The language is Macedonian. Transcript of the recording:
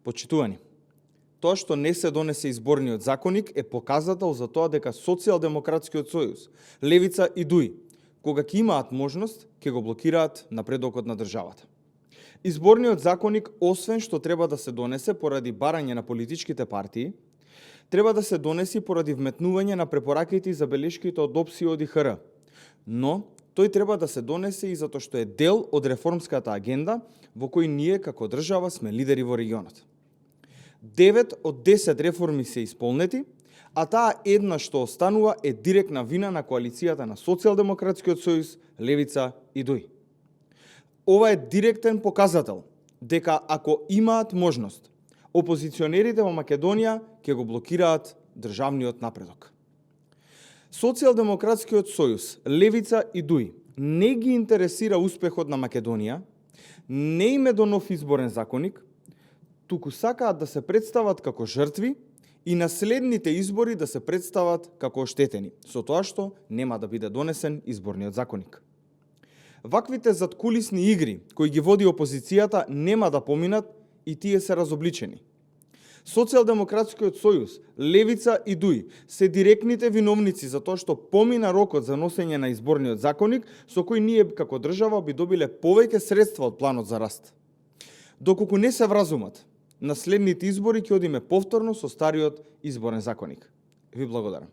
Почитувани, тоа што не се донесе изборниот законник е показател за тоа дека Социјалдемократскиот сојуз, Левица и ДУИ, кога ќе имаат можност, ќе го блокираат напредокот на државата. Изборниот законник, освен што треба да се донесе поради барање на политичките партии, треба да се донеси поради вметнување на препораките и забелешките од ОПСИ и ОДИХР, но тој треба да се донесе и затоа што е дел од реформската агенда во кој ние како држава сме лидери во регионот. 9 од 10 реформи се исполнети, а таа една што останува е директна вина на коалицијата на Социјалдемократскиот сојуз, Левица и ДУИ. Ова е директен показател дека ако имаат можност, опозиционерите во Македонија ќе го блокираат државниот напредок. Социјалдемократскиот сојуз, Левица и ДУИ не ги интересира успехот на Македонија, не им е до нов изборен законник, туку сакаат да се представат како жртви и на следните избори да се представат како оштетени, со тоа што нема да биде донесен изборниот законник. Ваквите заткулисни игри кои ги води опозицијата нема да поминат и тие се разобличени. Социјалдемократскиот сојуз, Левица и ДУИ се директните виновници за тоа што помина рокот за носење на изборниот законник со кој ние како држава би добиле повеќе средства од планот за раст. Доколку не се вразумат, на следните избори ќе одиме повторно со стариот изборен законник. Ви благодарам.